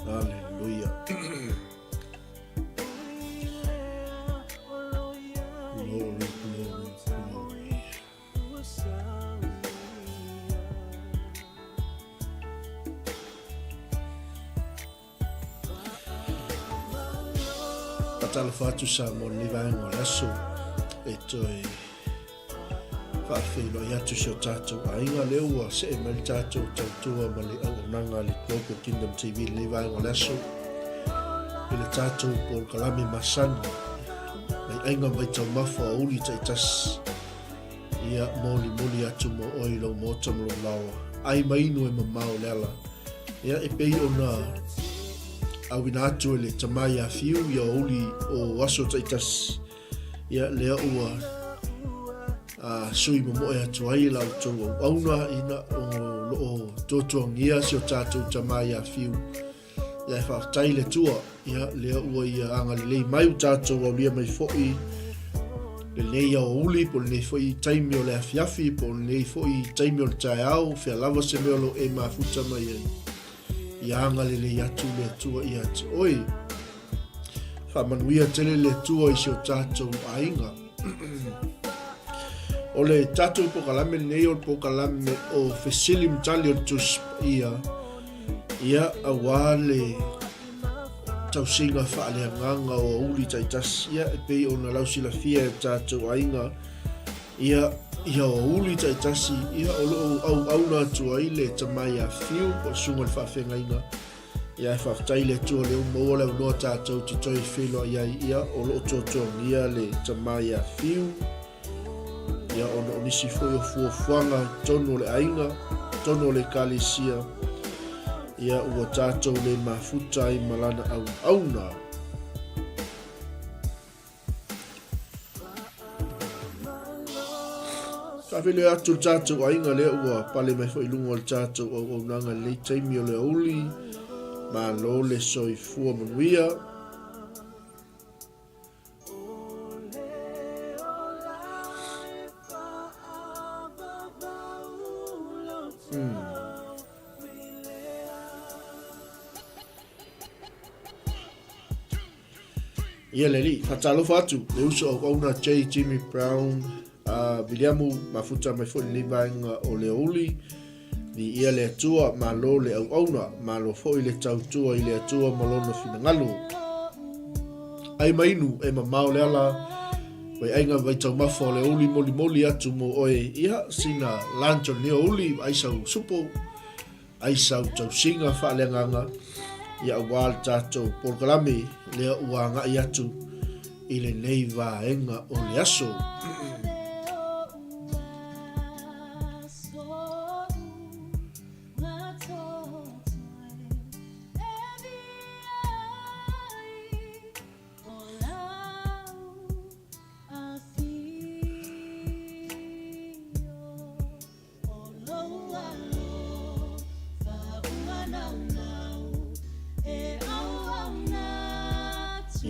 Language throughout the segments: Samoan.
Hallelujah. Glory, glory, glory. Faatalofa atu Samoa i lenei vaega o le aso e toe faafeiloai atu si o tatou aiga lea ua see mai le tatou tautua ma le auaunaga a le Global Kingdom TV i lenei vaega o le aso i le tatou polokalame masani mai aiga mai taumafa o uli taitasi Ia molimoli atu mo oe i lou maota ma lou laoa. Ai ma inu e mamao le ala. Ia e pei ona auina atu e le tama ia Fiu ia uli o aso taitasi. Ia lea ua a, sui momoe atu ai la outou auauna ina o loo tuatuangia si o tatou tama ia Fiu. Ia e faafetai le Atua, ia lea ua ia agalelei mai u tatou aulia mai foi lenei aoauli po o lenei foi taimi o le afiafi po o lenei foi taimi o le taeao, fea lava se mea o lo o e mafuta mai ai. Ia agalelei atu le Atua ia te oe. Faamanuia tele le Atua i si o tatou aiga. O le tatou pokalame lenei o le pokalame o Fesili ma Tali o le Tusi Paia, ia auā le tausiga faaleagaga o aoauli taitasi, ia e pei ona lausilafia e tatou aiga, ia ia aoauli taitasi, ia o lo o auauna atu ai le tama ia Fiu po o le susuga i le faafeagaiga. Ia e faafetai i le Atua lea ua maua le aunoa tatou te toe feiloai ai, ia o lo o tuatuagia le tama ia Fiu, ia ona o nisi foi o fuafuaga i totonu o le aiga, totonu o le ekalesia, ia ua tatou le mafuta ai ma lana auauna. Faafeiloai atu le tatou aiga lea ua pale mai foi i luga o le tatou auaunaga i lenei taimi o le aoauli. Malo le soifua manuia. Mm. Ia le alii, faatalofa atu le uso auauna J. Jimmy Brown, a Viliamu mafuta mai foi lenei vaega o le aoauli. Viia le Atua, malo le auauna, malo foi le tautua i le Atua ma lona finagalo. Ai ma inu, e mamao le ala, vai aiga vai taumafa o le aoauli molimoli atu mo oe, ia sina lunch o lenei aoauli, ai sau supo, ai sau tausiga faaleagaga ia aua le tatou polokalame lea ua agai atu i lenei vaega o le aso.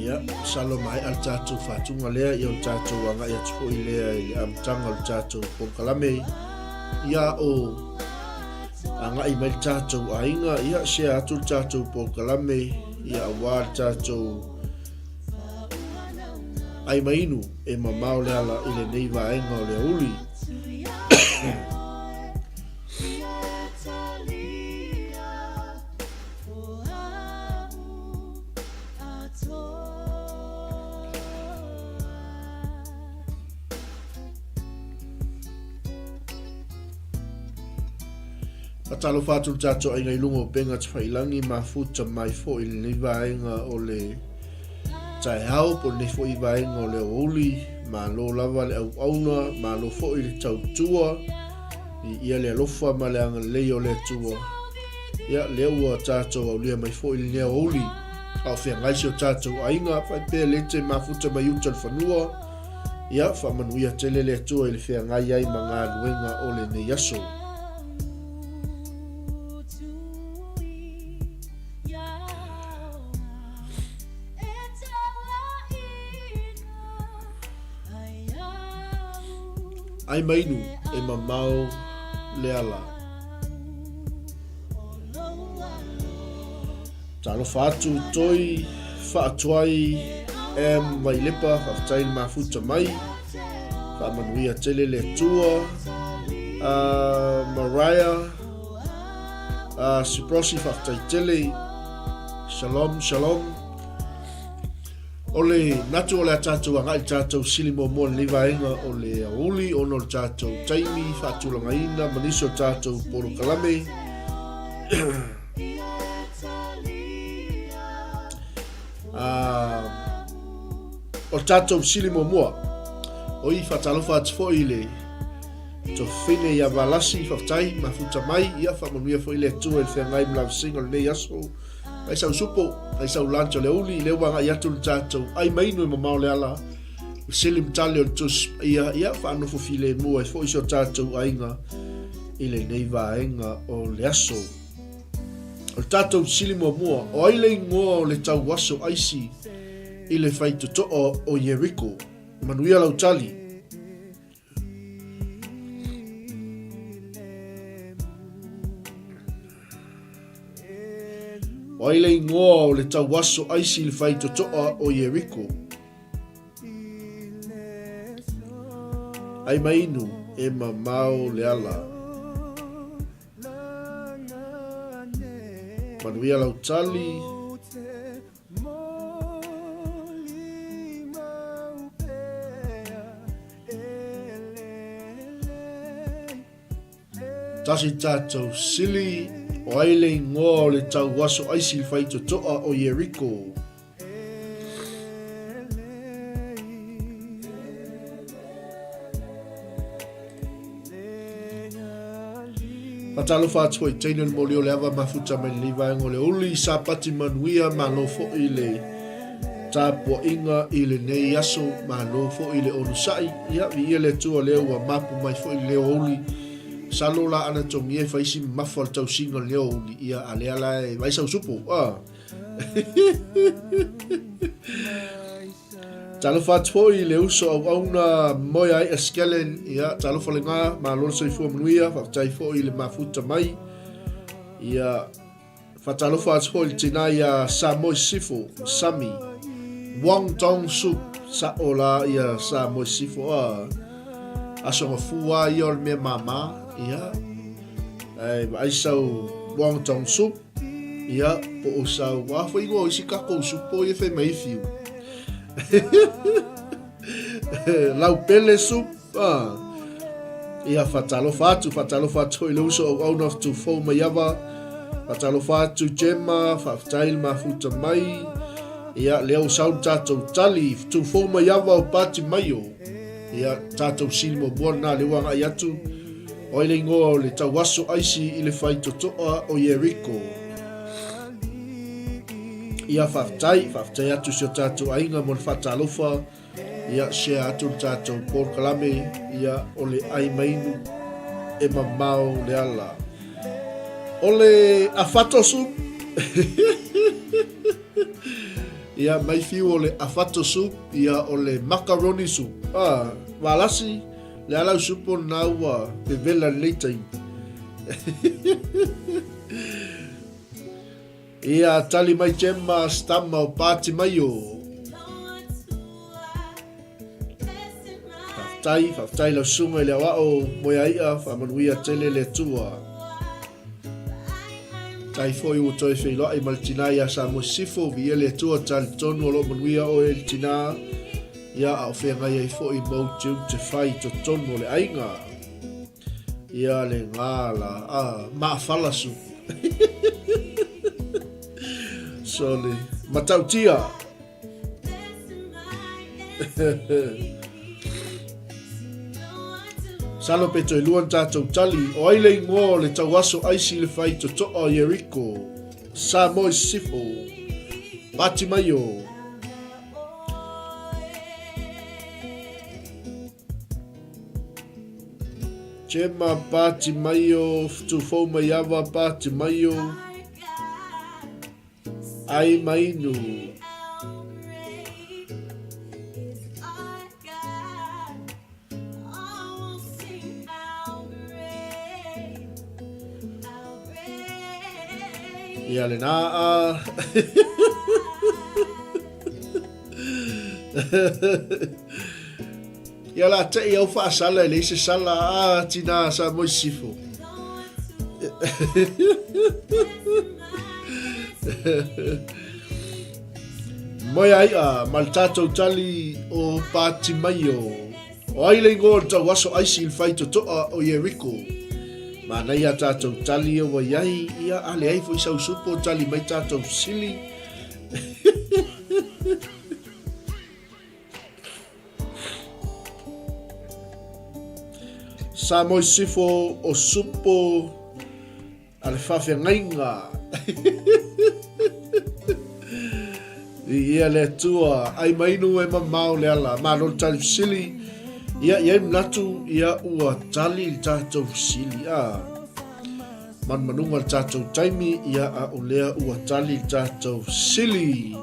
Ia, masalo maea le tatou faatuga lea, ia o le tatou agai atu foi lea i le amataga o le tatou polokalame. Ia, o agai mai le tatou aiga, ia, share atu le tatou polokalame, ia, aua le tatou ai mainu e mamao le ala i lenei vaega o le auli. Faatalofa atu le tatou aiga i luga o Benga Tafailangi mafuta mai foi i lenei vaega o le taeao po o lenei foi vaega o le aoauli. Malo lava le auauna, malo foi le tautua. Viia le alofa ma le agalelei o le Atua. Ia, lea ua tatou aulia mai foi i lenei aoauli, a o feagai si o tatou aiga, faipea le te mafuta mai uta le fanua. Ia, faamanuia tele le Atua i le feagai ai ma galuega o lenei aso. Ai mainu e mamao le ala. Talofa atu toi faatuai M Vailepa, faafetai le mafuta mai. Faamanuia tele le Atua. Mariah Siprosi, faafetai tele. Shalom, shalom. O le manatu o le a tatou agai i le tatou sili muamua i lenei vaega o le aoauli ona o le tatou taimi faatulagaina ma nisi o tatou polokalame. O le tatou sili muamua, oi faatalofa atu foi i le Tofine ia Valasi, faafetai, mafuta mai, ia faamanuia foi le Atua i le feagai ma lavasiga o lenei aso. Ai sau supo, ai sau lunch o le aoauli, lea ua agai atu le tatou ai mainu e mamao le ala, le sili ma tali o le Tusi Paia, ia faanofo filemu ai foi si o tatou aiga i lenei vaega o le aso. O le tatou sili muamua, o ai le igoa o le tauaso aisi i le faitotoa o Ieriko? Manuia lau tali. O ai le ingoa o le tauaso aisi i le faitotoa o Ieriko? Ai mainu e mamao le ala. Manuia lau tali. Tasi tatou sili, o ai le ingoa o le tauaso aisi i le faitotoa o Ieriko? Faatalofa atu foi i teine o le moli o le ava mafuta mai lenei vaega o le uli, Sapati manuia, malo foi le tapuaiga i lenei aso, malo foi le onosai. Ia, viia le Atua lea ua mapu mai foi le leo uli. Masalo la ana togia e fai si mamafa o le tausiga o le leo uli, ia, a lea la e vaai sau supo. Ah. Talofa atu foi i le uso auauna Moea Ai'a Skellen, ia, talofa lena, malo le soifua manuia, faafetai foi i le mafuta mai. Ia, faatalofa atu foi i le tina ia Samoe Sifo, Sami, Wong Tong Sup, sa'o la ia Samoe Sifo, a, aso gafua ia o le mea māmā, ia, ae vaai sau Wong Tong Sup, Ia, po o sau, a foi ingoa o isi kakou supo ia fai mai fiu. Lau pele sup, ah. Ia, whatalofa atu, whatalofa atu hoi le uso au au na tufou mai ava. Whatalofa atu Gemma, whawhtai le mafuta mai. Ia, lea o sau tātou tali, tufou mai ava o pati mai o. Ia, tātou sili muamua nā le wanga i atu. O ai le ingoa o le tauaso aisi i le faitotoa o Ieriko? Ia, faafetai, faafetai atu si o tatou aiga mo le faatalofa. Ia, share atu le tatou polokalame, ia, o le ai mainu e mamao le ala. O le afato soup. Ia, mai fiu o le afato soup, ia o le macaroni soup. Ah, valasi, le a lau supo na ua vevela lenei taimi. Ia, tali mai Gemma, stama o pati mai o. Faafetai, faafetai lau susuga i le aoao Moeaia, faamanuia tele le Atua. Tai foi ua toe feiloai ma le tina ia Samoa Sisifo, viia le Atua, talitonu o lo o manuia oe le tina, ia a o feagai ai foi mou tiute fai i totonu o le aiga. Ia le gala, a, maafala su. Sorry. Matautia. Salo pe toe lua na tātou tali, o ai le ingoa o le tauaso aisi le whai totoa o Yeriko, Samoa Sifo, Pātimaio. Gemma Pātimaio, Tufou Maiava Pātimaio. Ai mainu. Ia le nā a. Ia la te i au whaasala e leise sala a tina sa moi sifo. Moe ai a ma le tātou tali o Pātimaio. O ai le ingoa o le tauaso aisi i le whai totoa o Yeriko. Manaia tātou tali o wai ai, ia a leai foi sau supo tali mai tātou sili. Samoa Sifo o Supo a le faafeagaiga. I ia le Atua, ai mainu e mamao le ala, malo le tali fesili, ia i ai manatu, ia ua tali le tatou fesili, a. Manumanuga le tatou taimi, ia a o lea ua tali le tatou fesili.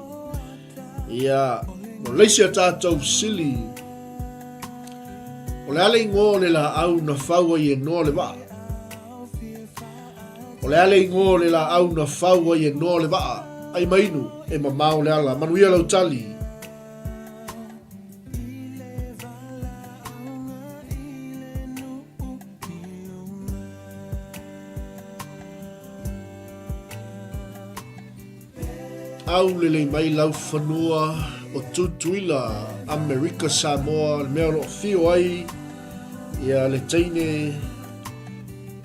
Ia, mo leisi a tātou sili, o le a le ingoa o le laau na fau ai e Noa le vaa? O le a le ingoa o le laau na fau ai e Noa le vaa? Ai mainu, e mamao le ala. Manuia lau tali. Aulelei mai lau fanua o Tutuila, Amerika Samoa, le mea o lo o fio ai ia le teine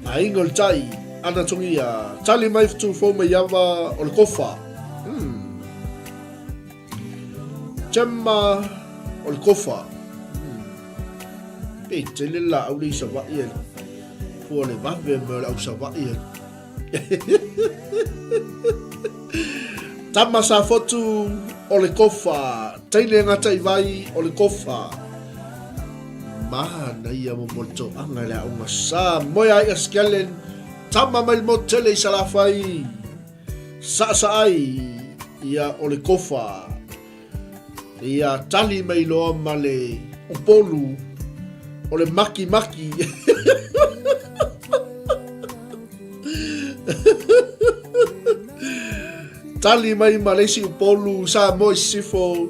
aiga o le tai, ana tongia, tali mai futufou mai ava o le kofa. Hmm. Gemma o le kofa. Hmm. Pe tele la au le i Savaii e fua le vave me o le au Savaii e Tama Safotu o le kofa, teine Ngataivai o le kofa. Manaia mo mo le toaga le aoga sa moe ai a Skellen, tama mai le motu tele i Salafai, saasaai ia o le kofa. Ia tali mai loa ma le upolu o le makimaki. Tali mai ma le isi upolu sa moi sifo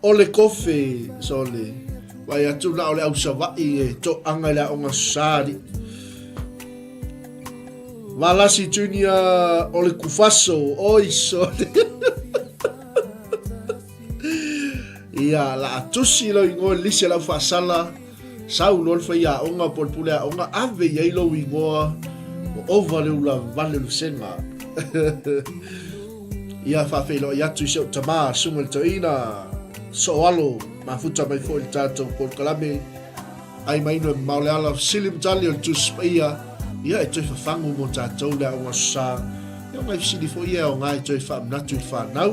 o le kofe sole. Vai atu na o le au Savaii e toaga i le aoga sali. Valasi Junior o le Kufaso, oi sole. Ia, la a tusi lou ingoa i le lisi a lau faasala, sau loa le faiaoga po o le pule aoga, ave i ai lou ingoa, ua ova le ula vale o le sega. Ia, faafeiloai atu i si ou tamā, Susuga i le Toeaina, Sooalo, mafuta mai foi i le tatou polokalame. Ai mai inu e mamao le ala, sili ma tali o le Tusi Paia, ia e toe fafagu mo tatou le aoga sa. Ia o ngai fesili foi ia o ngai toe faamanatu i le whanau.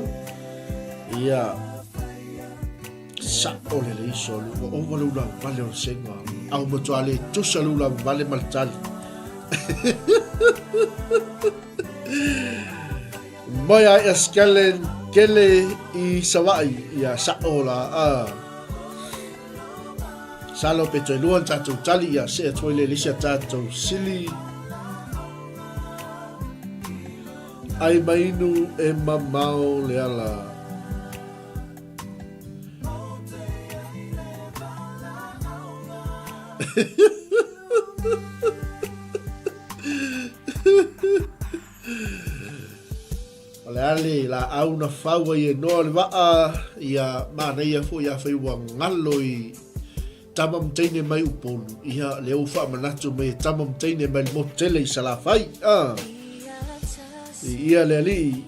Ia, sa'o le leiso, ua ova le ula vale o le senga. Au matua le tusa le ula vale ma le tali. Mai ai a Skellen. Kele i Savaii, ia sa'o la a. Salo pe toe lua na tatou tali, ia see atu ai lea i le isi a tatou sili. Ai mainu e mamao le ala. O le a le laau na fau ai e Noa le vaa, ia manaia foi afai ua galo i tama ma teine mai Upolu, ia lea ua faamanatu mai e tama ma teine mai le motu tele i Salafai. Ah. I ia le alii.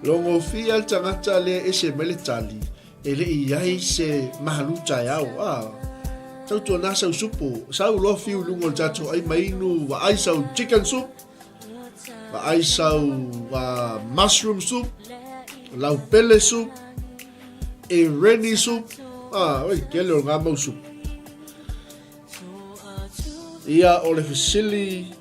Logofia le tagata lea ese mai le tali, E le i i ai se malu taeao, a tautuana sau supo, sau loa fiu i luga o le tatou ai mainu, vaai sau chicken soup, vaai sau mushroom soup, laupele soup, e reni soup, a, oi, tele o ngā mau soup. Ia, o le fesili,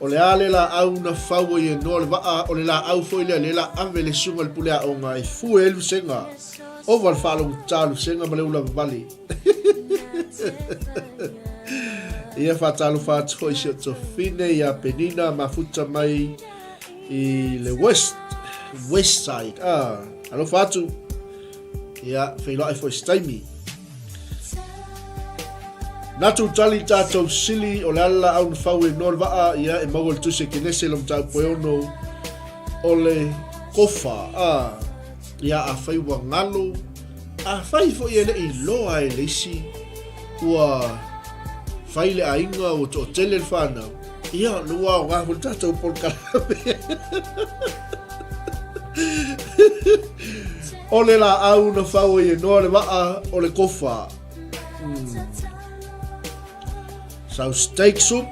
O le a le laau na fau ai e Noa le vaa, o le laau foi lea lea la ave le susuga i le pule aoga e fue ai le vasega. Ova le faalogotā o le vasega ma le ulavavale. Ia faatalofa atu foi i si ou tuafafine ia Penina mafuta mai i le West, West Side. Ah, alofa atu. Ia, feiloai foi i se taimi. Natu tali tatou sili o le ala laau na fau e noa le vaa, ia e maua le tusi a Kenese lo mataupu e ono o le kofa. A, ia afai ua galo, afai foi e le i loa e le isi, ua fai le aiga, ua toatele le whanau, ia le ua aoga foi le tatou polokalame. O le laau na fau ai e Noa le vaa o le kofa. Sau steak soup,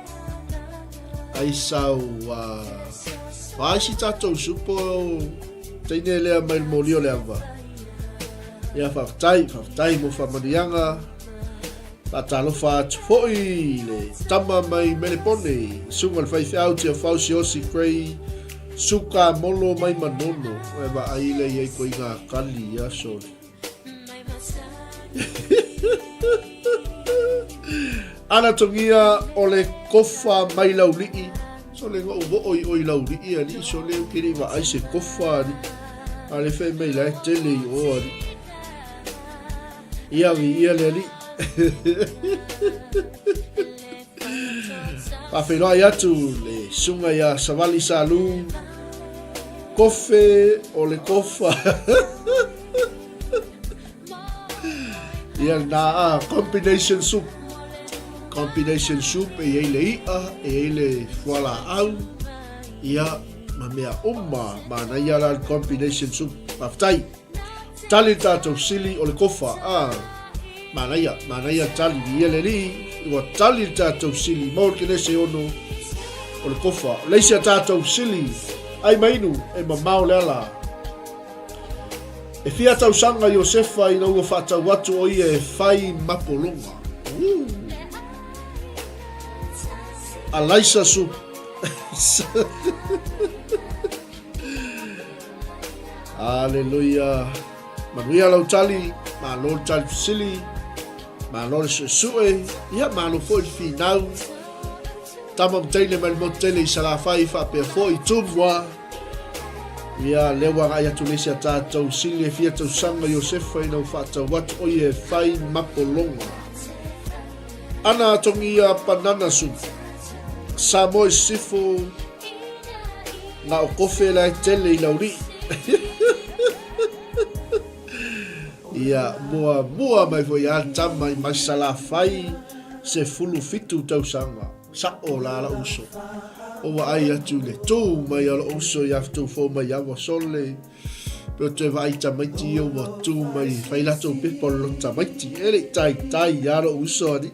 ai sau uh, ai si tatou soup o teine lea mai le moli o le ava. Ia faafetai, faafetai mo faamanuiaga. Faatalofa atu foi i le tama mai Melepone, susuga i le faifeau Tiafau Siaosi Gray Suka Molo mai Manono. E vaai lea i ai koe i ngā kali ia sole. Ana tongia o le kofa mai Laulii. Sole ngou voo i oi Laulii alii sole u ke lei vaai se kofa alii. A le fai mai la e tele i o alii. Ia viia le Alii. Faafeiloai atu le susuga ia Savali Salu, kofe o le kofa. Ia na a combination soup. Combination soup e iai le i'a, e iai le fualaau, ia ma mea uma. Manaia la le combination soup. Faafetai. Tali le tatou sili o le kofa, a. Manaia, manaia le tali, viia le Alii, ua tali le tatou sili, maua le kenese ono o le kofa. O le isi a tatou sili, ai ma inu, e mamao le ala. E fia tausaga Iosefa ina ua faatau atu o ia e fai mapologa. Ooh. Alaisa soup. Aleluia. Manuia lau tali, malo le tali fesili, malo le suesue, ia malo foi le finau. Tama ma teine mai le motu tele i Salafai faapea foi Tumua. Ia, lea ua agai atu le isi a tatou sili e fia tausaga Iosefa ina ua faatau atu o ia e fai mapologa. Ana tongia banana soup. Samoa i sisifo na o kofe la e tele i Laulii. Ia, mua, mua mai foi a tama i mai Salafai 17 tausaga. Sa'o la la'u uso. O vaai atu i le tū mai a lo'u uso i aftou fou mai aua sole. Pe o toe vaai tamaiti ia ua tū mai fai latou pepa o le loto tamaiti. E le i taitai a lo'u uso alii.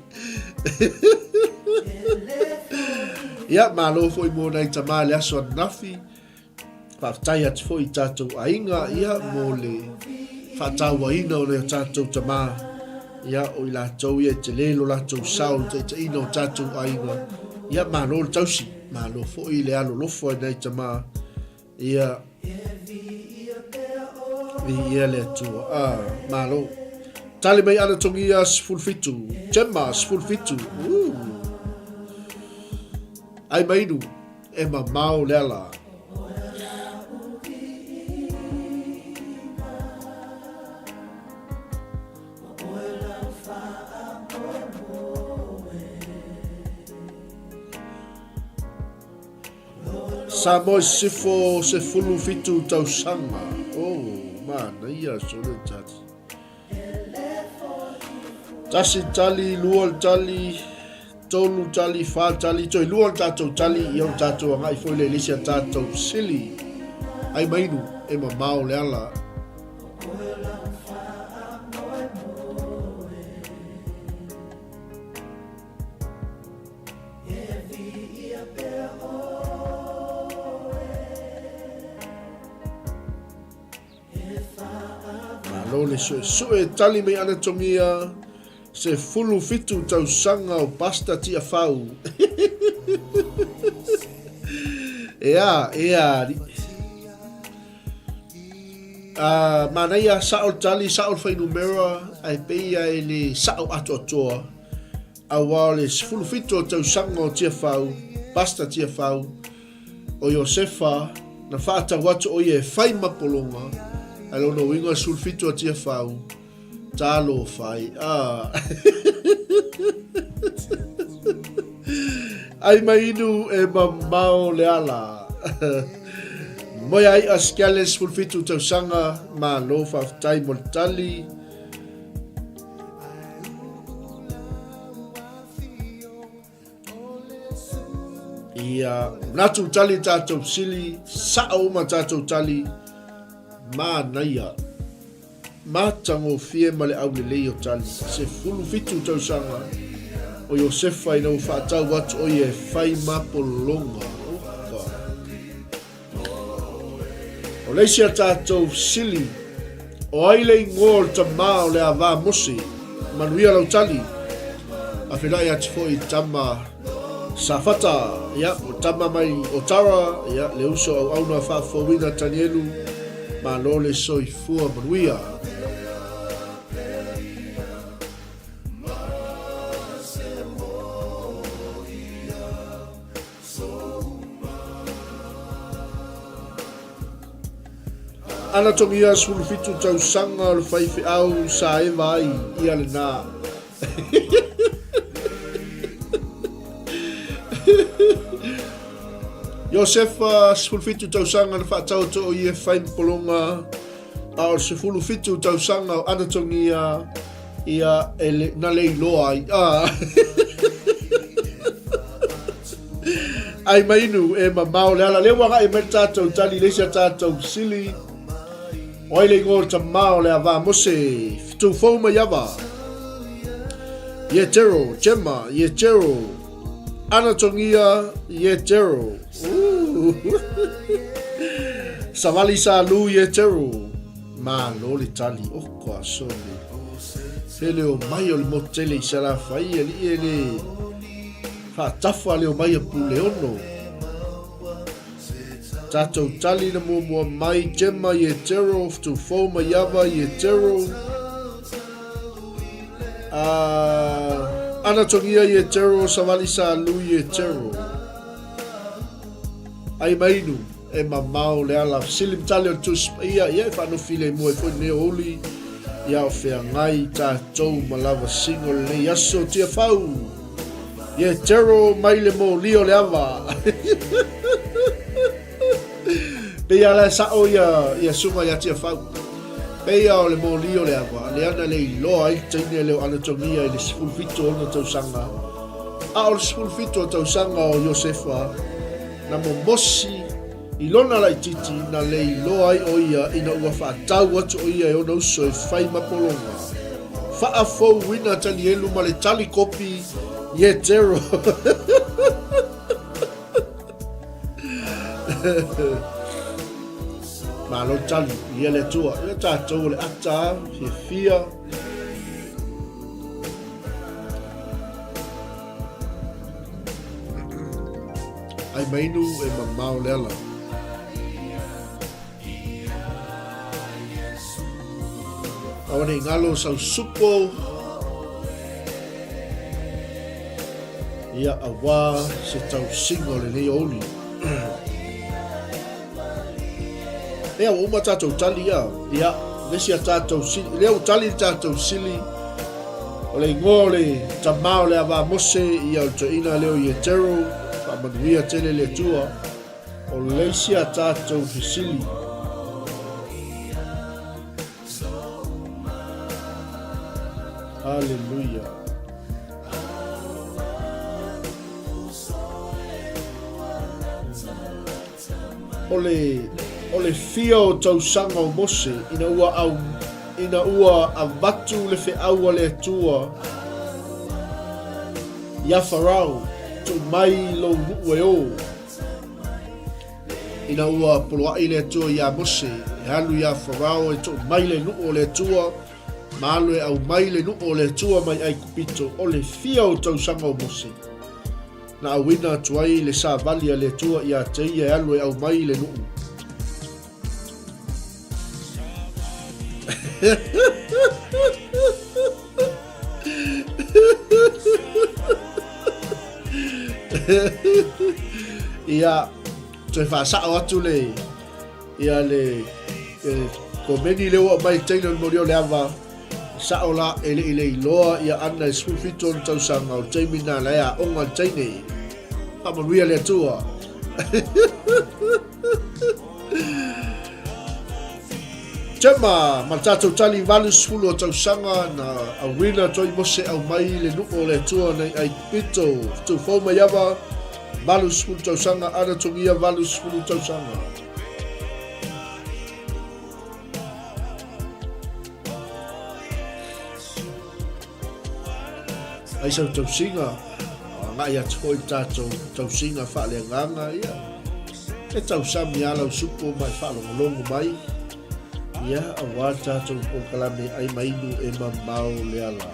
Ia, malo foi mo nai tama i le aso ananafi. Faafetai atu foi i tatou aiga ia mo le faatauaina o nai o tatou tama. Ia, o i latou ia e tele lo latou sao i le taitaiina o tatou aiga. Ia, malo le tausi, malo foi le alolofa i nai tama. Ia, viia le Atua. Ah, malo. Tali mai ana tongia 17, Gemma 17. Uh. Ai mainu, e mamao le ala. Samoa Sisifo 17 tausaga. Oh, manaia sole tali. Tasi tali, lua tali, tolu tali, whā tali, toi lua tātou tali, i au tātou angai foi le lisi a tātou sili. Ai mainu, e mamao le ala. Malo le suesue tali mai anatomia 17 tausaga o Pastor Tiafau. Ea, ea, Uh, manaia sa'o le tali, sa'o le fuainumera, ae pei ia e le sa'o atoatoa. Aua o le 17 o tausaga o Tiafau, Pastor Tiafau, o Iosefa, na faatau atu o ia e fai ma pologa, ae lona uiga o le 17 o Tiafau, talofa ai. Ah. Ai mai inu e mamao le ala. Moe ai a Skeles 17 tausaga, malo faafetai mo le tali. Ia, manatu tali tātou sili, sao uma tātou tali, manaia. Matagofie ma le aulelei o tali. 17 tausaga o Iosefa ina ua faatau atu ʻo ia e fai ma pologa. Oka. O le isi a tātou fesili, o ai le ingoa o le tamā o le ava Mose? Manuia lau tali. A feiloai atu foi i tama Safata, ia, o tama mai o Tara, ia, le uso auauna faafouina Tanielu, malo le soifua manuia. Ana tongia 17 tausaga o le faifeau sa eva ai ia lena. Iosefa 17 tausaga na faataoto o ia whai mpolonga a o le 17 tausaga o Anatongia ia e le, na le iloa ai. Ah. Ai mainu e mamao le ala. Le ua agai mai le tātou tali, le isi a tātou sili. O ai le ingoa o le tamā o le ava Mose, whitu fou mai ava. Ietero, Gemma, Ietero, Anatongia, Ietero. Savali sa lu Ietero. Malo le tali, oko a sole. He leo mai o le motu tele i Salafai, alii e le Faatafa leo mai a Puleono. Tatou tali na muamua mai Gemma Ietero, Whutufou Maiava Ietero, a Anatongia Ietero, Savali Salu Ietero. Ai mainu e mamao le ala sili matali o le Tusi Paia, ia e faanofi le mua i foi nei o uli, ia o feagai tatou ma lava singo lenei aso Tiafau. Ye tero mai le moli o le ava. Peia la sa'o ia ia sunga ia Tiafau. Peia o le moli o le ava, le ana le iloa ai le teine le o Anatomia i le 17 ona tausaga. A o le 17 o tausaga o Iosefa, na momosi I lona laitiiti, na le iloa ai ʻo ia ina ua faatau atu ʻo ia e ona uso e fai ma pologa. Faafouina Tanielu ma le tali kopi Ietero. Malo tali, ia le Atua. Ia tātou o le ata, fiafia. Ai mainu e mamao le ala. Aua nei galo sau supo. Ia auā se tausiga o lenei aoauli. Ea ua uma tatou tali ia. Ia, le isi a tatou sili, lea ua tali le tatou sili, o le igoa o le tamā o le ava Mose, ia o le toeaina lea o Ietero, faamanuia tele le Atua. O le isi a tatou fesili. Haleluia. O le, o le fia o tausaga o Mose ina ua au, ina ua avatu le feau a le Atua iā Farao, tuu mai lou nuu e ō. Ina ua poloaʻi le Atua iā Mose e alu iā Farao e tuu mai le nuu o le Atua, ma alu e aumai le nuu o le Atua mai Aikupito, o le fia o tausaga o Mose, na auina atu ai le savali a le Atua iā te ia e alu e aumai le nuu. Ia, toe faasao atu le, ia le, le komeni lea ua aumai i teine o le moli o le ava, sao la e le i le iloa ia ana i 17 ona tausaga o le taimi na la e aoga le teine. Faamanuia le Atua. Tama, ma le tatou tali 80 o tausaga na auina atu ai Mose aumai le nuu o le Atua nei Aikupito, tufou mai ava 80 tausaga, ana togia 80 tausaga. Ai sau tausiga, agai atu foi le tatou tausiga faaleagaga ia. E tausami lava lau supo ma e faalogologo mai, ia, aua le tatou polokalame ai ma inu e mamao le ala.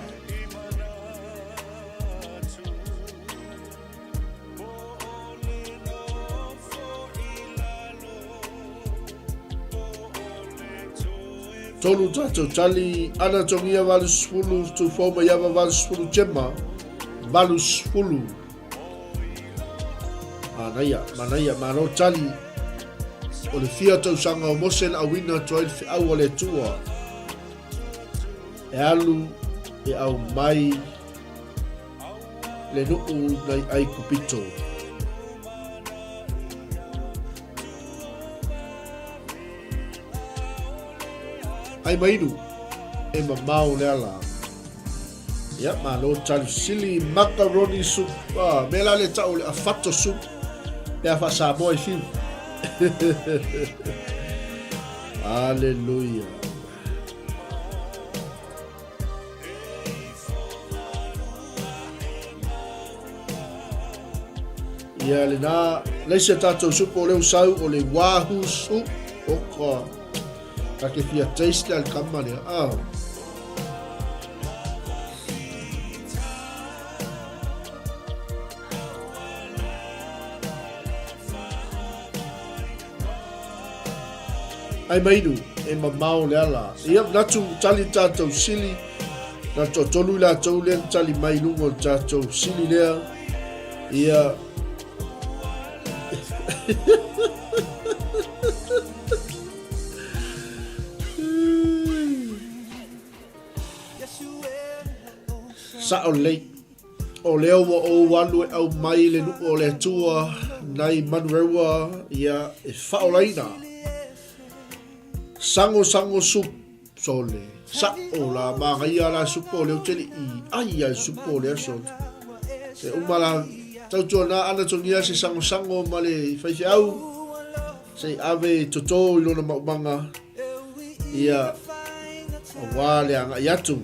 Tolu tatou tali, ana togia 80, tufou mai ava 80 Gemma, 80. Manaia, manaia, malo tali. O le fia tausaga o Mose na auina atu ai le feau a le Atua. E alu, e aumai le nuu nai Aikupito. Ai mainu, e mamao le ala. Ia, malo tali sili, macaroni soup. Ah, mea la le tau le afato soup. Pe a faa-Samoa i fiu. Hallelujah. Ia lena, leisi a tatou supo o leo sau o le wahoo soup. Oka, ka ke fia taste le alikama lea. Ah. Ai mainu, e mamao le ala. Ia, natu tali tatou sili, na toatolu i latou lea na tali mai i luga o le tatou sili lea. Ia, Sao lelei. O lea ua ou alu e aumai le nuu o le Atua nai Manurewa ia e faaolaina. Sango sango sup sole. Sa'o la manaia la supo o lea ou te le i ai a i supo o lea sole. Se uma la tautuana ana togia se sangosango ma le faifeau se i ave i toto i lona maumaga ia aua le agai atu.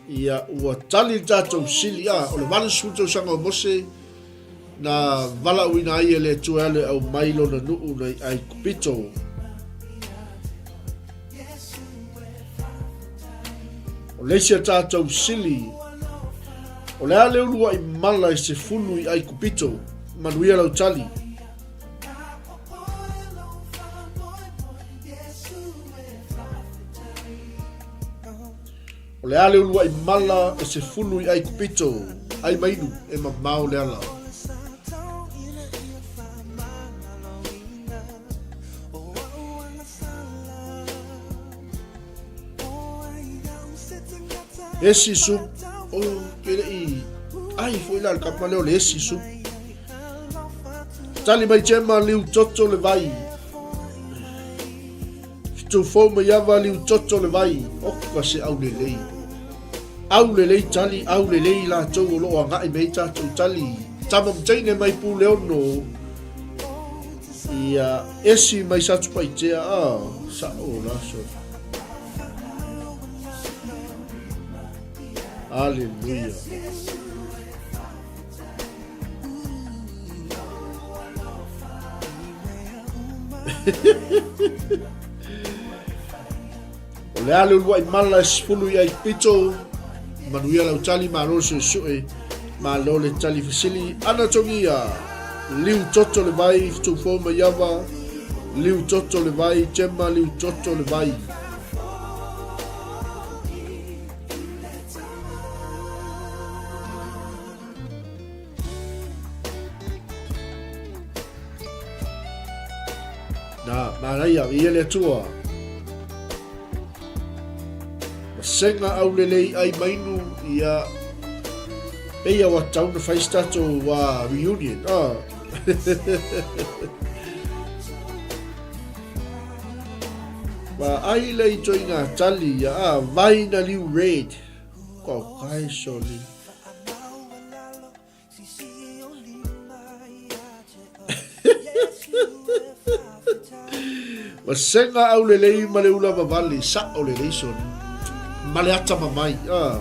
Ia, ua tali le tatou sili, a, o le 80 tausaga o Mose, na valaauina ai e le Atua e alu e aumai lona nuu nai Aikupito. O le isi a tatou sili, o le a le uluai mala i se fulu i Aikupito, manuia lau tali. O le a le uluai mala e sefulu i Aikupito, ai mainu e mamao le ala. Esi sup, o ke le i, ai foi la le kapa leo le esi sup. Tali mai Gemma liu toto le vai. Tufou mai ava liu toto le vai, oka se aulelei. Aulelei tali, aulelei latou o loo agai mai tatou tali. Tama ma teine mai Puleono, ia esi mai Satupaitea, ah, sa'o la so. Aleluia. O le a le uluai mala e sefulu i Aikupito, manuia lau tali, malo le suesue, malo le tali fesili, ana togia, liu toto le vai, tufou mai ava, liu toto le vai, tema liu toto le vai. Nā, manaia, i ele atua. Masenga aulelei ai mainu ia peia wa tau na whai stato wa reunion. Ah. Ma ai lei toi ngā tali ia, ah, vai na liu red. Kau kai soli. Vasega aulelei ma le ula vavali, sa'o lelei soli. Ma le atamamai, ah.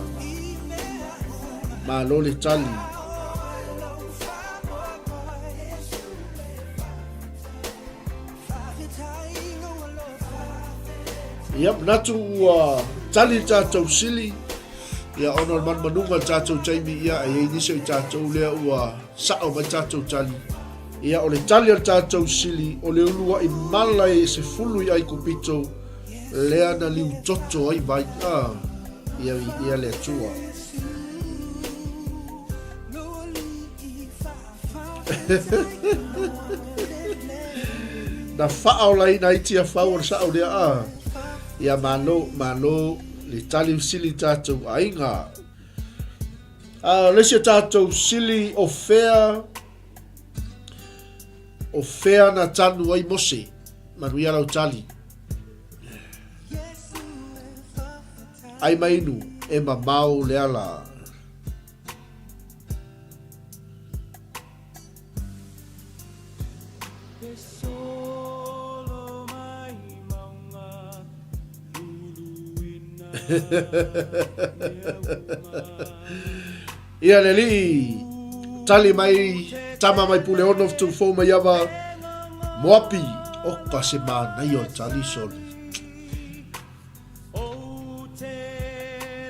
Malo le tali. Ia, manatu ua tali le tatou sili. Ia, ona o le manumanuga o le tatou taimi, ia, e i ai nisi o i tatou lea ua sa'o mai tatou tali. Ia, o le tali a le tatou sili, o le ulua'i mala e sefulu i Aikupito, lea na liutoto ai vai, a, ia, ia le Atua. Na faaolaina ai Tiafau o le sa'o lea, a. Ia, malo, malo le tali sili tatou aiga. A, o le isi o tatou sili o fea, o fea na tanu ai Mose, manuia lau tali. Ai mainu, e mamao le ala. Ia le alii tali mai tama mai Puleono Tufou mai ava Moapi oka se manaia o le tali soli.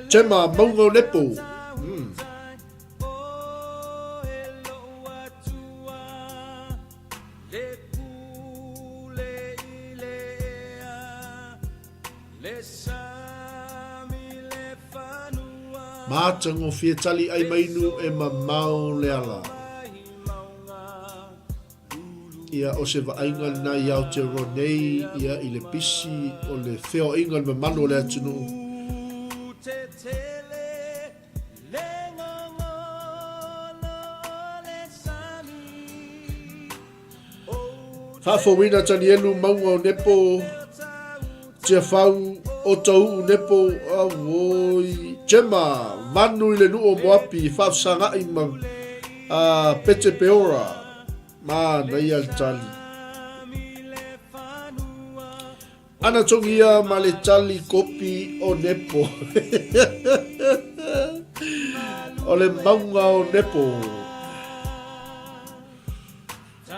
Tema Maunga o Nepo. Mātangofie tali ai mainu e mamao le ala. Ia, o se vaaiga lena i Aotearoa nei, ia, i le pisi o le feoaiga o le mamalu o le atunuu. Faafouina Tanielu mauga o Nepo, Tiafau, Otauu Nepo, auoi, Gemma, Vanu i le nuu o Moapi, faafesaga'i ma uh, Pete Peora, manaia le tali. Ana togia ma le tali kopi o Nepo. o le mauga o Nepo.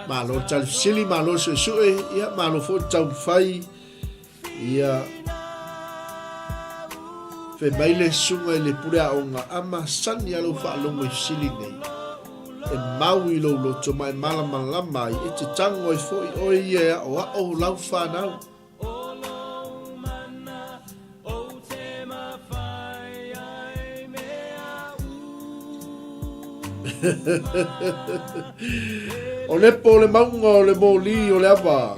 Malo le tali fesili, malo le suesue, ia malo foi le taumafai. Ia fai mai le susuga i le pule aoga a masani a lou faalogo i fesili nei. E mau i lou loto ma e malamalama ai, e te tango ai foi oe ia e aʻoaʻo lau whanau. O Nepo o le mauga o le moli o le ava.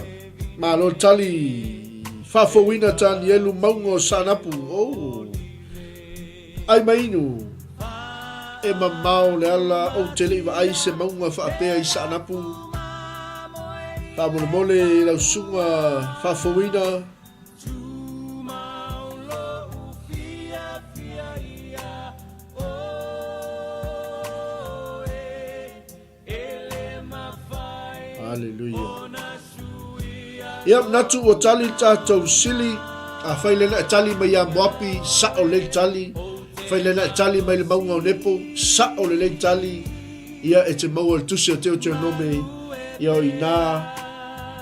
Malo tali. Faafouina Tanielu mauga o Saanapu. Oh. Ai mainu. E mamao le ala ou te le i vaai se mauga faapea i Saanapu. Faamolemole i lau susuga faafouina. Haleluia. Ia, manatu ua tali le tatou sili. A fai lena e tali mai ia Moapi, sa'o lelei tali. Fai lena e tali mai le mauga o Nepo, sa'o lelei tali. Ia, e te maua le tusi o Teuteronome, ia o inā,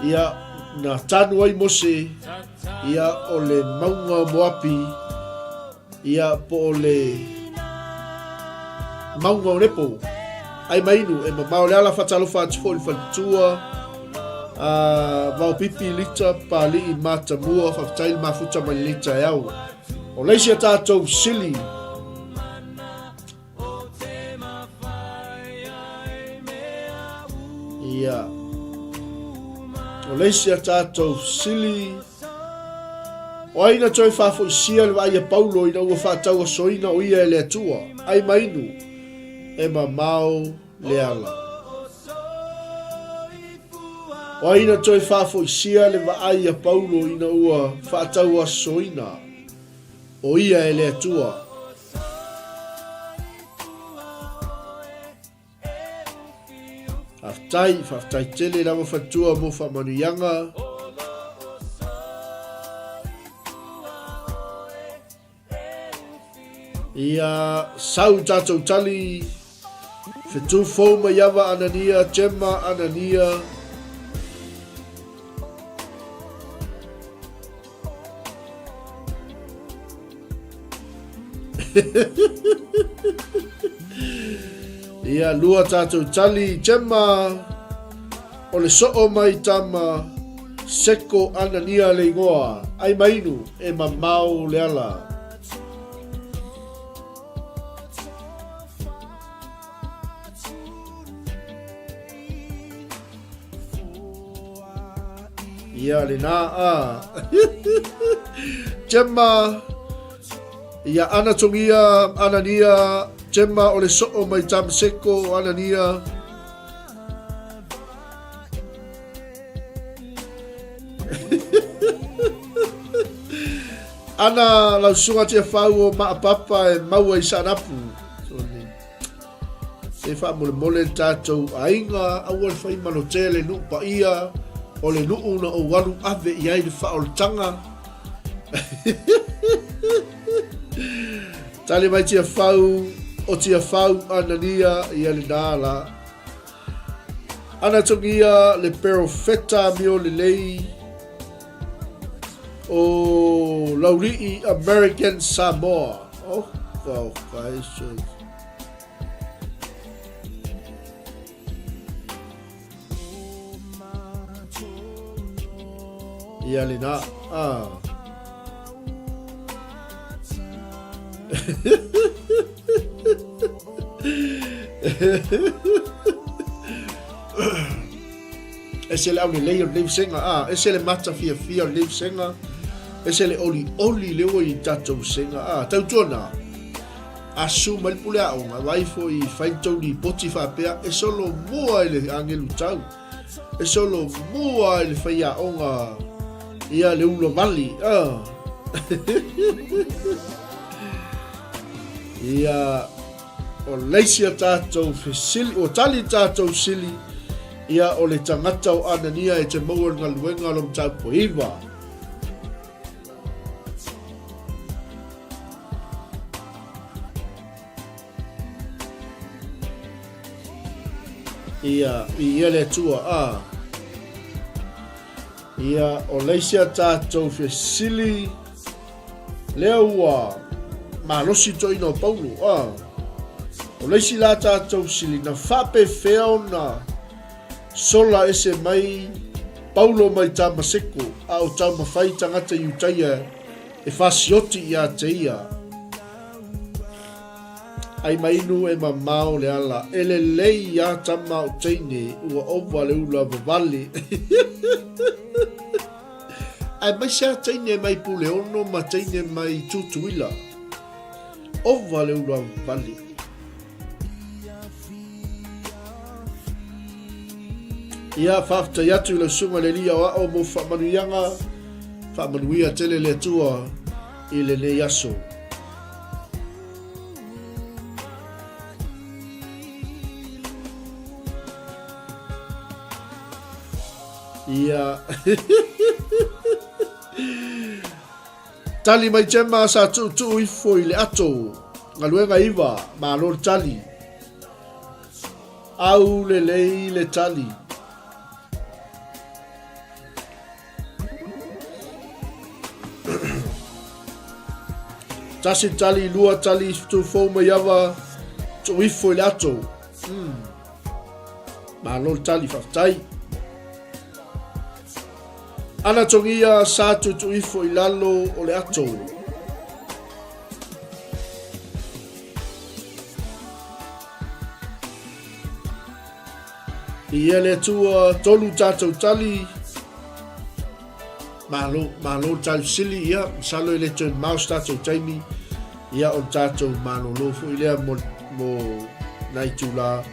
ia, na tanu ai Mose, ia, o le mauga o Moapi, Ia, po o le mauga o Nepo. Ai mainu, e mamao le ala fatalofa atu foi le faletua. Uh, Vaopipi Lita, Pali'i Matamua, faafetai le mafuta mai lenei taeao. O le isi a tatou sili Ia. O le isi a tatou sili O ai na toe faafoisia le vaai a Paulo ina ua faatauasoina o ia e le Atua? Ai ma inu, e mamao le ala. O ai na toe faafoisia le vaai a Paulo ina ua faatauasoina o ia e le Atua? Faafetai, faafetai tele lava faletua mo faamanuiaga. Ia sau tatou tali fetu fou mai ava Anania, Gemma Anania. Ia, lua tatou tali, Gemma, o le soo mai tama, Seko Anania le ingoa, ai mainu, e mamao le ala. Ia lena a. Gemma Ia Anatongia Anania Gemma o le soo mai Damaseko Anania Ana lau susuga Tiafau o Maapapa e maua i Saanapu. E faamolemole le tatou aiga, aua le fai malotea le nuu paia, o le nuu na ou alu ave i ai le faaolataga. Tali mai Tiafau, o Tiafau Anania ia lena la. Anatogia le perofeta mio lelei o Laulii American Samoa. Oh, oh, guys. Ia lena. Ah. Ese le aulelei o lenei vasega, a, ese le matafiafia o lenei vasega, ese le olioli lea ua i tatou vasega, a, tautuana, a susu mai le pule aoga, vaai foi fai le tou lipoti faapea, e solomua i le agelu tau, e solomua i le faiaoga ia le ulavali, a. Ia, o le isi a tatou fesili, ua tali tatou sili, ia o le tagata o Anania e te maua le galuega o lo mataupu e iva. Ia, i ia le Atua, a. Ia, o le isi a tatou fesili, lea ua malosi toeaina o Paulo, a. O le isi la tatou fesili, na faapefea ona sola ese mai Paulo mai Tamaseko, a o taumafai tagata Iutaia e fasioti ia te ia. Ai mainu e mamao le ala. E lelei a tama o teine ua ova le ula vavale. Ae mai sea teine mai Puleono ma teine mai Tutuila. Ova le ula vavale. Ia, faafetai atu i lau susuga i le Alii Aoao mo faamanuiaga. Faamanuia tele le Atua i lenei aso. Ia. Tali mai Gemma sa tuutuu ifo i le ato. Galuega iva, malo le tali. Au lelei le tali. Tasi tali, lua tali, tufou mai ava, tuu ifo i le ato. Mm. Malo le tali, faafetai. Ana togia sa tutu ifo i lalo o le ato. Ia le Atua, tolu tatou tali. Malo, malo le tali sili, ia, masalo e le toe mamao se tatou taimi, ia, o le tatou malolo foi lea mo, mo nai itulā,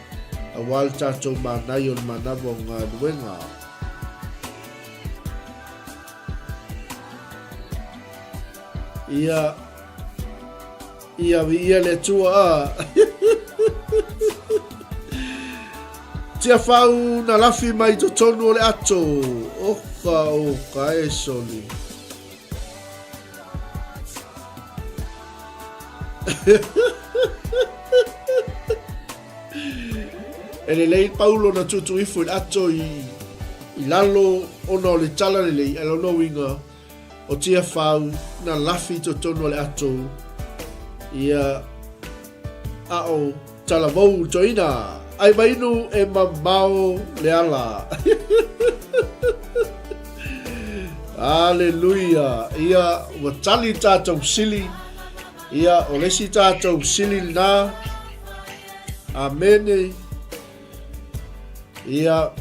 aua le tatou manaia o le manava o galuega. Ia, Ia viia le Atua a. Tiafau na lafi mai totonu o le ato. Oka oka e soli. E lelei Paulo na tutu ifo i le ato i, i lalo ona o le tala lelei, a lona uiga, O Tiafau na lafi i totonu o le ato ia a o Talavou toina ai mainu e mamao le ala. Aleluia. Ia ua tali tatou sili. Ia o le isi tatou sili lena. Amene. Ia,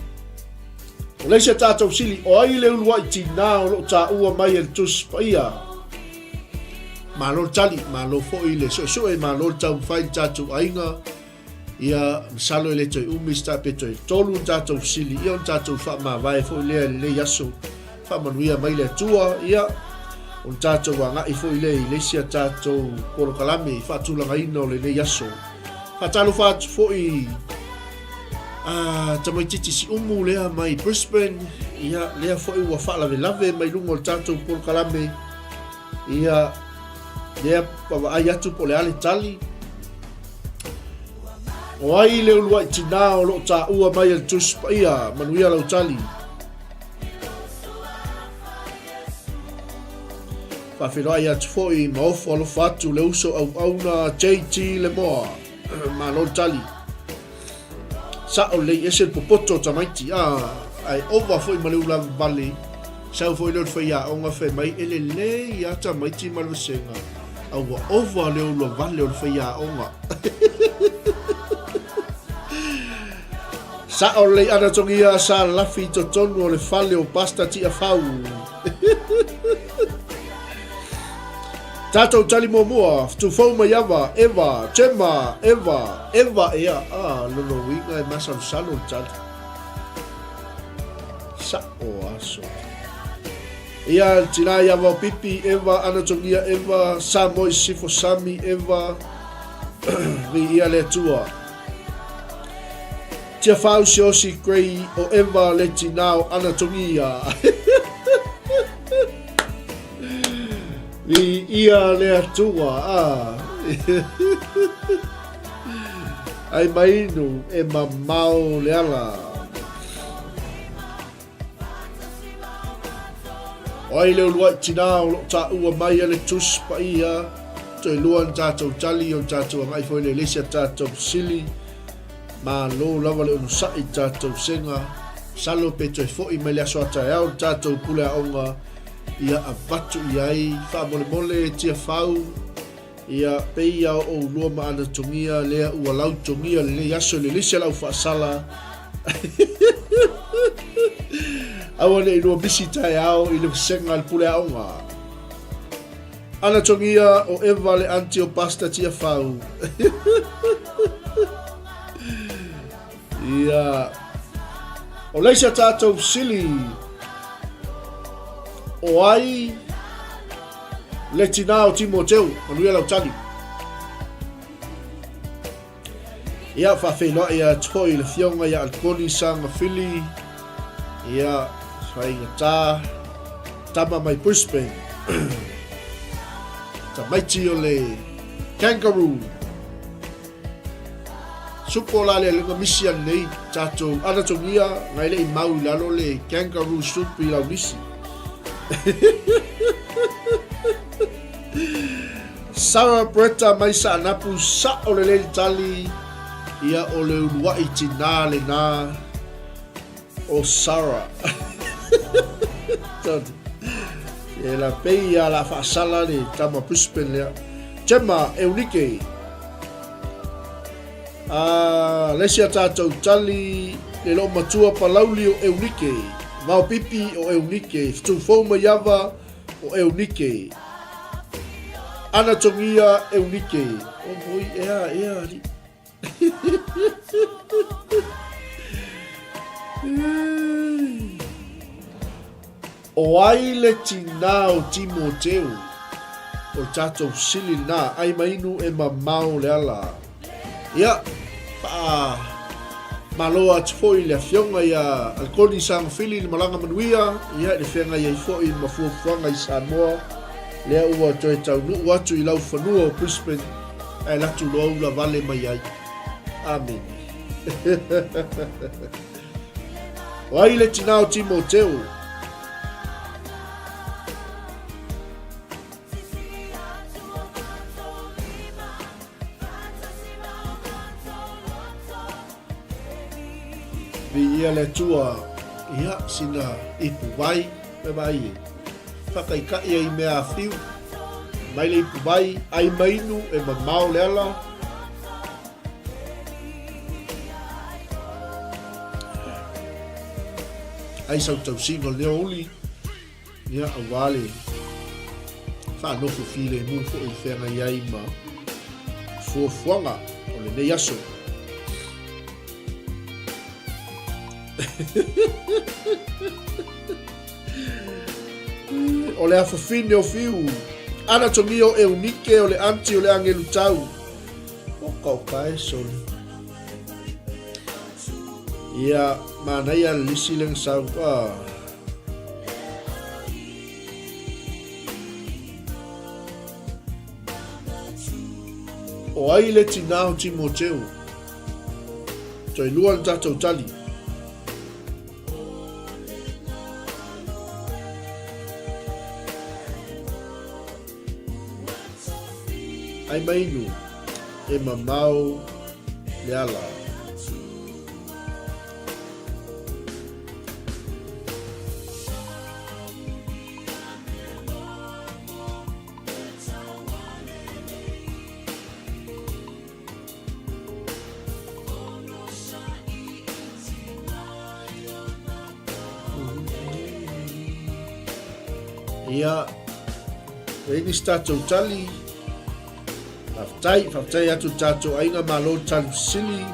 o le isi a tatou sili, o ai le uluai tinā o lo o taua mai e le Tusi Paia? Malo le tali, malo foi le suesue, malo le taumafai i le tatou aiga. Ia, masalo e le toe umi se ta pe toe tolu ni tatou fesili, ia ona tatou faamavae foi lea i lenei aso. Faamanuia mai le Atua, ia, ona tatou agai foi lea i le isi a tatou polokalame faatulagaina o lenei aso. Faatalofa atu foi a tamaititi siumu lea mai Brisbane, ia, lea foi ua faalavelave mai luga o le tatou polokalame, ia, lea vaavaai atu po o le a le tali. O ai le uluai tinā o lo o taua mai e le Tusi Paia, manuia lau tali. Faafeiloai atu foi ma ofo alofa atu le uso auauna JT Lemoa. Malo le tali. Sa'o lelei ese le popoto o tamaiti. Ah, ae ova foi ma le ulavavale. Sau foi lea o le faiaoga fai mai e lelei a tamaiti ma le vasega. A ua ova le ulavale o le faiaoga. Sa'o lelei ana togia sa lafi i totonu o le fale o Pastor Tiafau. Tatou tali muamua, Tufou Maiava, Eva, Gemma, Eva, Eva ea, ah, lona uiga e masalosalo le tali. Sa'o aso. Ia, le tina ia Vaopipi, Eva, Anatogia, Eva, Samoi, Sifo, Sami, Eva, Viia le Atua. Tiafau Siaosi Grey o Eva le tinā o Anatogia. Viia le Atua. Ah. Ai mainu e mamao le ala. O ai le uluai tinā o lo o taua mai e le Tusi Paia, toe lua ni tatou tali o le tatou agai foi lea i le isi a tatou fesili. Malo lava le onosai i tatou sega. Masalo pe toe foi mai le aso a taeao le tatou pule aoga ia avatu i ai faamolemole Tiafau. Ia, pei ia o ʻoulua ma ʻAnatogia lea ua lautogia lenei aso i le lisi a lau faasala. Aua neʻi lua misi taeao i le vasega a le pule aoga. Anatogia o Eva le aunty o Pastor Tiafau. Ia, o le isi a tatou fesili, o ai le tinā o Timoteu, manuia lau tali. Ia, faafeiloai atu foi i le fioga ia Alikoni Sagafili, ia, faigata, tama mai Brisbane, tamaiti o le Kangaroo. Supo la le luga misi anei tatou anatogia ngai le i mau i lalo le kangaroo soup i lau nisi. Sarah Bretta mai Saanapu sa'o lelei le tali ia o le ulua'i tinā lenā o Sarah. E la pei ia la faasala le tama Brisbane lea. Gemma Eunike. A le isi a tatou tali le loo matua Palauli o Eunike. Vao pipi o Eunike. Futufou mai ava o Eunike. Anatongia Eunike. O moi ea ea ali. O ai le tinā o Timoteu? O le tatou sili lenā, ai ma inu e mamao le ala. Ia, faa malo atu foi i le afioga ia Alikoni Sagafili le malaga manuia, ia i le feagai ai foi ma fuafuaga i Samoa, lea ua toe taunuu atu i laufanua o Brisbane ae alu atu loa ula vale mai ai. Amene. O ai le tinā o Timoteo? Viia le Atua, ia, sina ipu vai, me vai e. Whakaikaʻi ai mea a whiu. Mai le ipu vai, ai mainu e mamao le ala. Ai sau tausiga o le uli. Ia, auā le whaanofo filemu foʻi i le feagai ai ma fuafuaga o lenei aso. O le afafine o Fiu, Anatomia o Eunike, o le aunty o le agelu tau. Oka oka e soli. Ia, manaia le lisi le sau. Ah. O ai le tinā o Timoteo? Toe lua le tatou tali. Ai mainu e mamao le ala. Ia, e nisi tatou tali. Faafetai, faafetai atu i tatou aiga malo tali sili.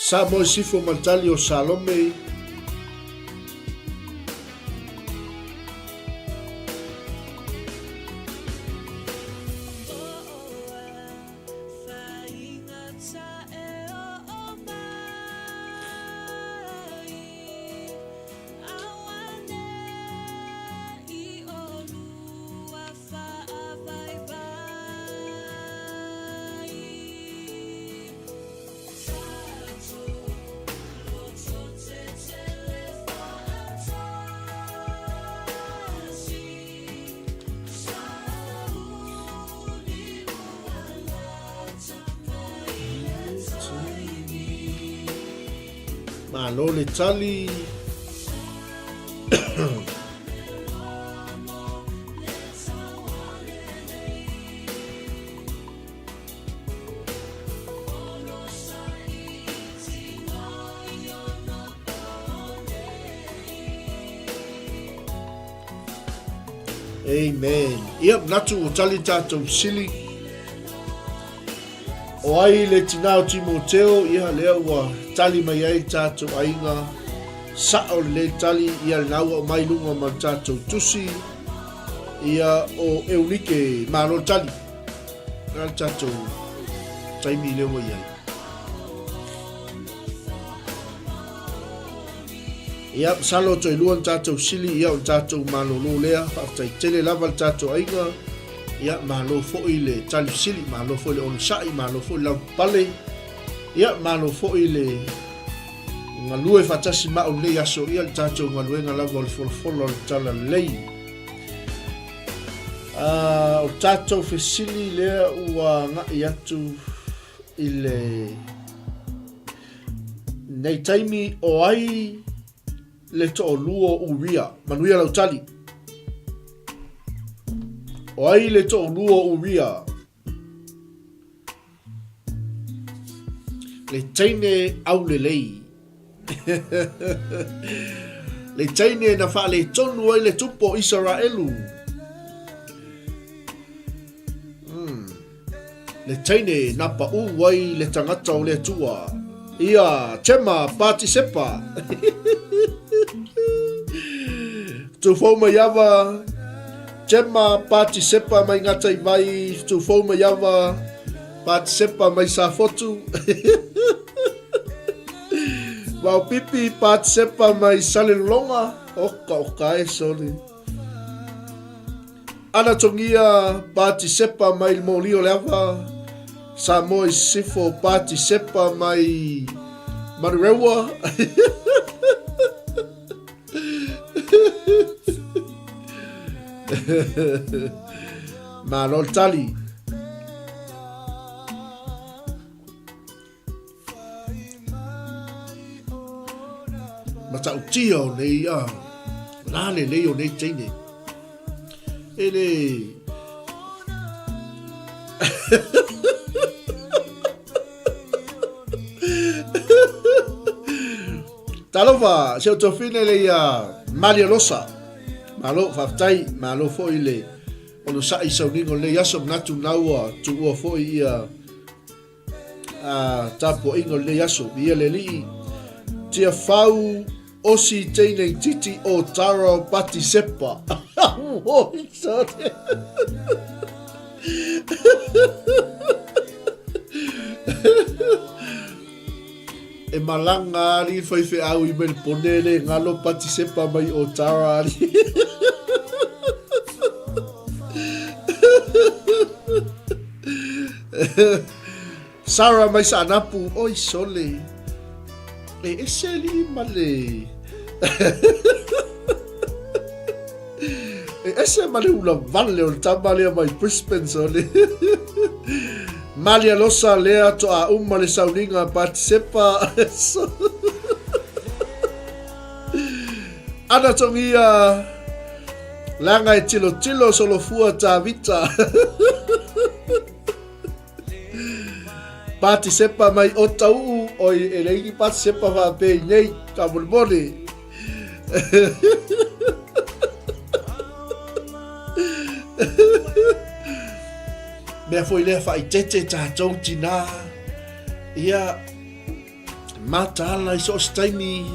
Samoa i Sifo ma le tali o Salome. Malo le tali. Amen. Ia, manatu ua tali tatou sili. O ai le tinā o Timoteo, ia lea ua tali mai ai tatou aiga. Sa'o lelei tali, ia lena ua aumai luga ma le tatou tusi. Ia o Eunike, malo le tali. Le a le tatou taimi lea ua i ai? Ia, masalo toe lua ni tatou sili, ia o le tatou malolo lea. Faafetai tele lava le tatou aiga. Ia, malo foi le tali fesili, malo foi le onosai, malo foi le lavapapale. Ia, malo foi le galue faatasi ma au lenei aso, ia le tatou galuega lava o le folafola o le tala lelei. Uh, o tatou fesili lea ua agai atu i le Nei taimi o ai le toʻolua o Uria? Manuia lau tali. O ai le toʻolua o Uria? Le teine aulelei. Le teine na faaletonu ai le tupu o Isaraelu. Mm. Le teine na paʻū ai le tagata o le Atua, ia Tema Patisepa. Tufou mai ava, Tema Patisepa mai Ngataivai, tufou mai ava, Patisepa mai Safotu. Vaopipi Patisepa mai Salelologa, oka oka e soli. Anatongia Patisepa mai le moli o le ava, Samoa i Sisifo Patisepa mai Manurewa. Malo le tali. Matautia o nei a la lelei o nei teine. E le Talofa, se o tofine le ia Maria Losa. Malo, faafetai, malo foi le onosai sauniga o lenei aso, manatu na ua tuua foi ia a tapuaiga o lenei aso. Ia le Alii, tia fau osi teinei titi o Tara Patisepa. Oi, sorry. E malanga ali faifeau i Melpone le ngalo Patisepa mai o Tara ali. Sarah mai Saanapu, oi sole. E ese li ma le... e ese ma le ula vale o le tama lea mai Brisbane sole. Malia Losa lea to a uma le sauniga Patisepa. Ana tongia Leaga e tilotilo solofua Tavita. Patisepa mai o tauu oi e leai ni Patisepa faapea i nei faamolemole. Mea foi lea faaitete tatou tinā. Ia Mataala i so o se taimi.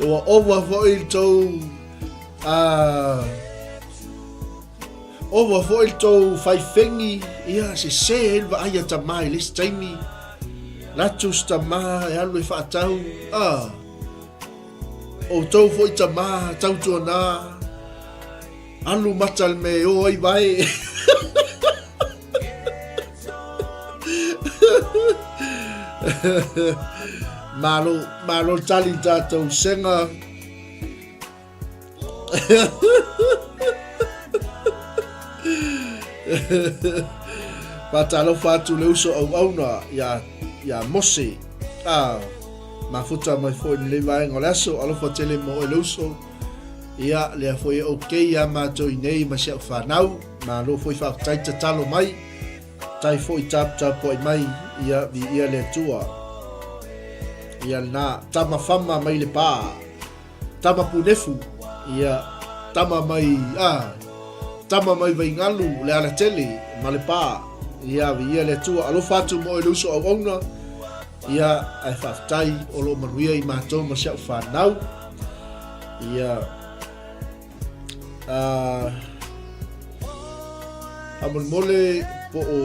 Ua ova foi le tou uh, ova foi le tou faifengi ia se se ai le vaai a tamā i le isi taimi latu se tamā e alu e faatau ah outou foi tamā tautuanā Alu mata le mea e o ai vae. Malo, malo tali tātou senga. Faatalofa atu le uso auauna iā, iā Mose, a mafuta mai foi i lenei vaega o le aso. Alofa tele mo oe le uso. Ia, lea foi e okay iā matou i nei ma si au fanau. Malo foi faafetai tatalo mai. Tai foi taputapuai mai, ia, viia le Atua. Ia lena, tama fama mai le pā. Tama punefu, ia, tama mai, a, tama mai Vaingalu, Lealatele, ma Lepā, ia, viia le Atua, alofa atu mo oe le uso auauna, ia, ae faafetai o lo o manuia i matou ma si au fanau, ia, a, faamolemole po o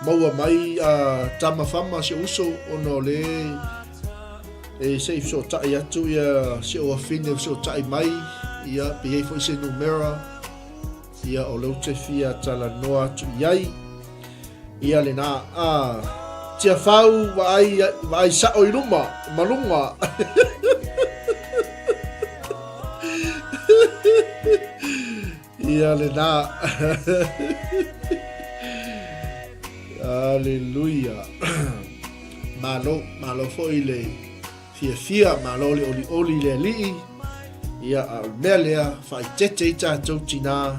maua mai a tama fama si ou uso ona o le E se i fesootai atu ia si ou afine e fesootai mai, ia, pe i ai foi se numera, ia, o lea ou te fia talanoa atu i ai. Ia lena, a, Tiafau vaai, vaai sao i luma, ma luga. Ia lena. Aleluia. Malo, malo foi le fiafia, malo le olioli i le Alii. Ia, a o le mea lea, faaeteete ai tatou tinā,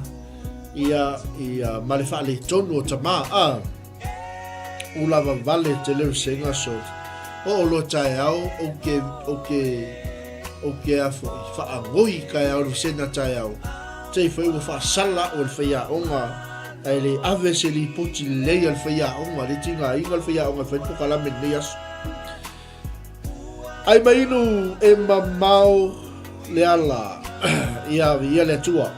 ia, ia, ma le faaletonu o tamā, a. Ula vale te leo senga so oo loa taeao ou ke ou ke ou ke a foi faagoi taeao le sena taeao tei foi ua faasala au e le faiaoga ae le ave se lipoti lelei a le faiaoga le tigaina le faiaoga e fai le pokalame i lenei aso. Ai mai inu e mamao le ala ia ia le Atua.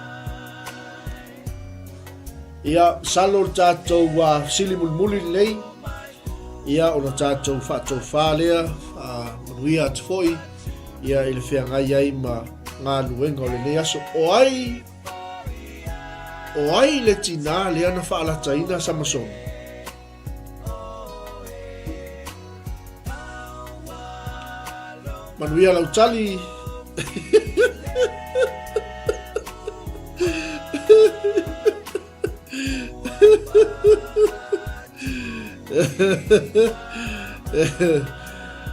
Ia, masalo le tatou fesili mulimuli lenei, ia ona tatou faatofā lea, faamanuia atu foi ia i le feagai ai ma galuega o lenei aso. O ai, o ai le tinā lea na faalataina Samasona? Manuia lau tali.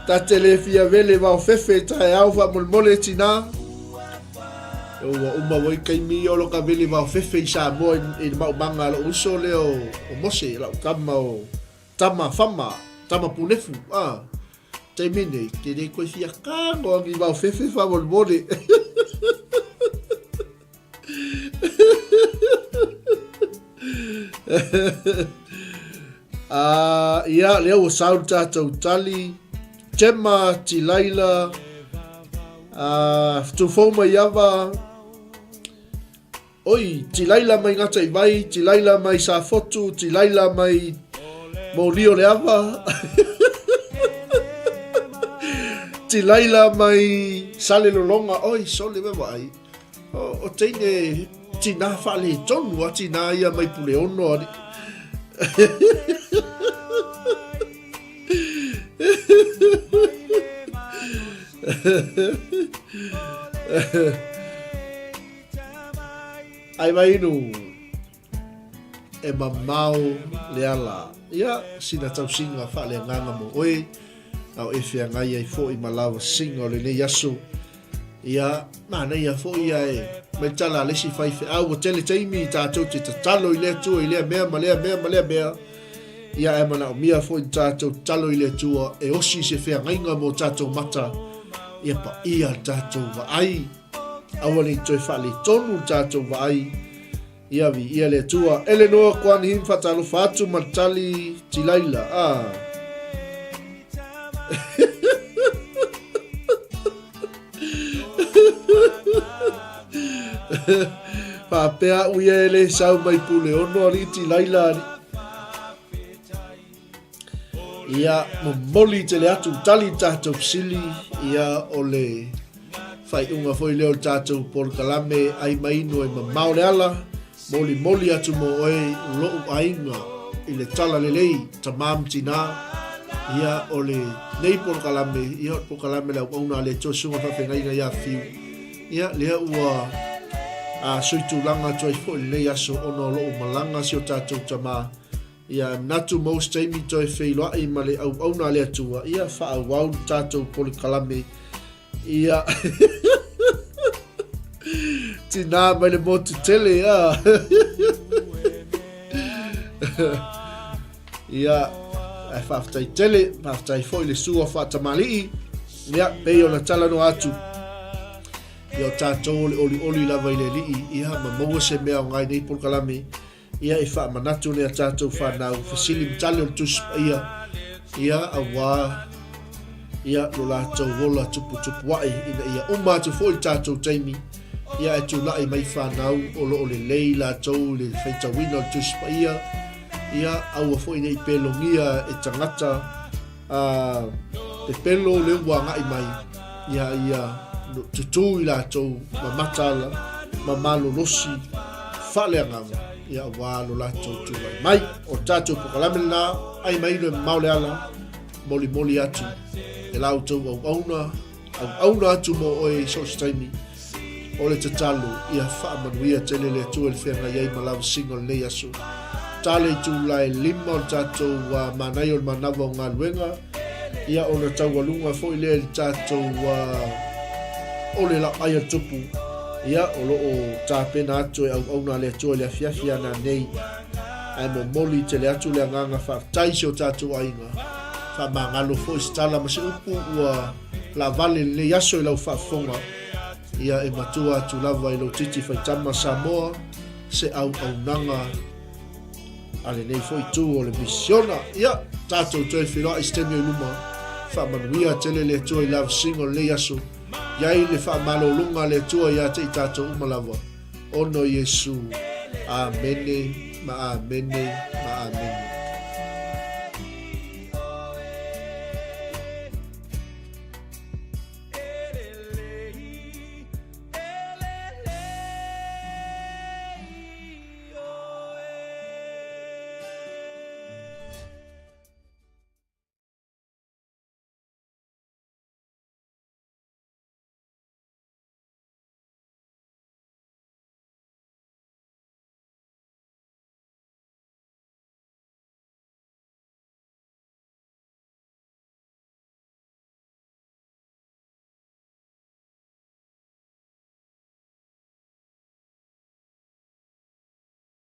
Ta te le fia vele vaofefe taeao faamolemole tinā. Ua uma ua i taimi ia o lo ka vele vaofefe i Samoa i le maumaga a lou uso lea o Mose, lau tama o tama fama, tama punefu, a. Taimi nei, te le koe fia kago angi vaofefe faamolemole. Uh, ia, lea ua sau le tātou tali. Gemma, Tilaila, uh, Tufou mai ava. Oi, Tilaila mai Ngata i Vai, Tilaila mai Safotu, Tilaila mai Mōli o le Ava. Tilaila mai Salelologa. Oi, sole me vaai. O, o teine tinā faaletonu a tinā ia mai Puleono ali. Ai mai inu e mamao le ala. Ia, sina tausiga faaleagaga mo oe, a o e feagai ai foi ma lava siga o lenei aso. Ia, manaia foi ia e mai tala a le isi faifeau, ua tele taimi tatou te tatalo i le Atua i lea mea ma lea mea ma lea mea. Ia, ae manaomia foi ni tatou tatalo i le Atua e osi se feagaiga mo tatou mata, ia paia le tatou vaai. Aua ne i toe faaletonu le tatou vaai. Ia viia le Atua. Elenoa Kuan Him faatalofa atu ma le tali Tilaila. Ah. Faapea au ia e le sau mai Puleono alii Tilaila alii. Ia, momoli tele atu tali tatou fesili, ia o le faaiuga foi lea o le tatou polokalame ai mai inu e mamao le ala, molimoli atu mo oe lou aiga i le tala lelei, tamā ma tinā, ia o le nei polokalame, ia o le polokalame le auauna a le Atua Susuga Faafeagaiga ia Fiu, ia lea ua a sui tulaga atu ai foi lenei aso ona o lou malaga si o tatou tamā. Ia, e manatu maua se taimi toe feiloai ma le auauna a le Atua, ia faaauau le tatou polokalame. Ia, tinā mai le motu tele, ia. Ia, ae faafetai tele, faafetai foi le sua faatamalii, ia, pei ona talanoa atu, ia o tatou o le olioli lava i le Alii, ia, ma maua se mea aoga i nei polokalame, Ia e faamanatu nai a tatou fanau, fesili ma tali o le Tusi Paia, ia auā ia lo latou ola tuputupuaʻe ina ia uma atu foi le tatou taimi, ia ae tulai mai fanau o lo o lelei latou i le faitauina o le Tusi Paia, ia aua foi ne i pelogia e tagata a pepelo le ua agai mai, ia ia tutū i latou ma mataala ma malolosi faaleagaga, ia auā lo latou tulai mai. O le tatou polokalame lenā, ai mai ino e mamao le ala, molimoli atu e la outou auauna, auauna atu mo oe i so o se taimi. O le tatalo, ia faamanuia tele le Atua i le feagai ai ma lavasiga o lenei aso. Tala itula e lima o le tatou uh, manaia o le manava o galuega, ia ona taualuga foi lea i le tatou uh, o le laʻai a le tupu, ia o lo o tapena atu e auauna a le Atua i le afiafi ana nei. Ae momoli tele atu le agaga faafetai i si o tatou aiga. Faamagalo foi se tala ma se upu ua laavale lenei aso i lau faafofoga. Ia e matua atu lava i lou titi faitama Samoa se auaunaga a lenei foi itu o le misiona. Ia, tatou toe feiloai i se taimi o i luma. Faamanuia tele le Atua i lavasiga o lenei aso. Iai le faamalologa a le Atua ia te i tatou uma lava. Ona o Iesu. Amene ma amene ma amene.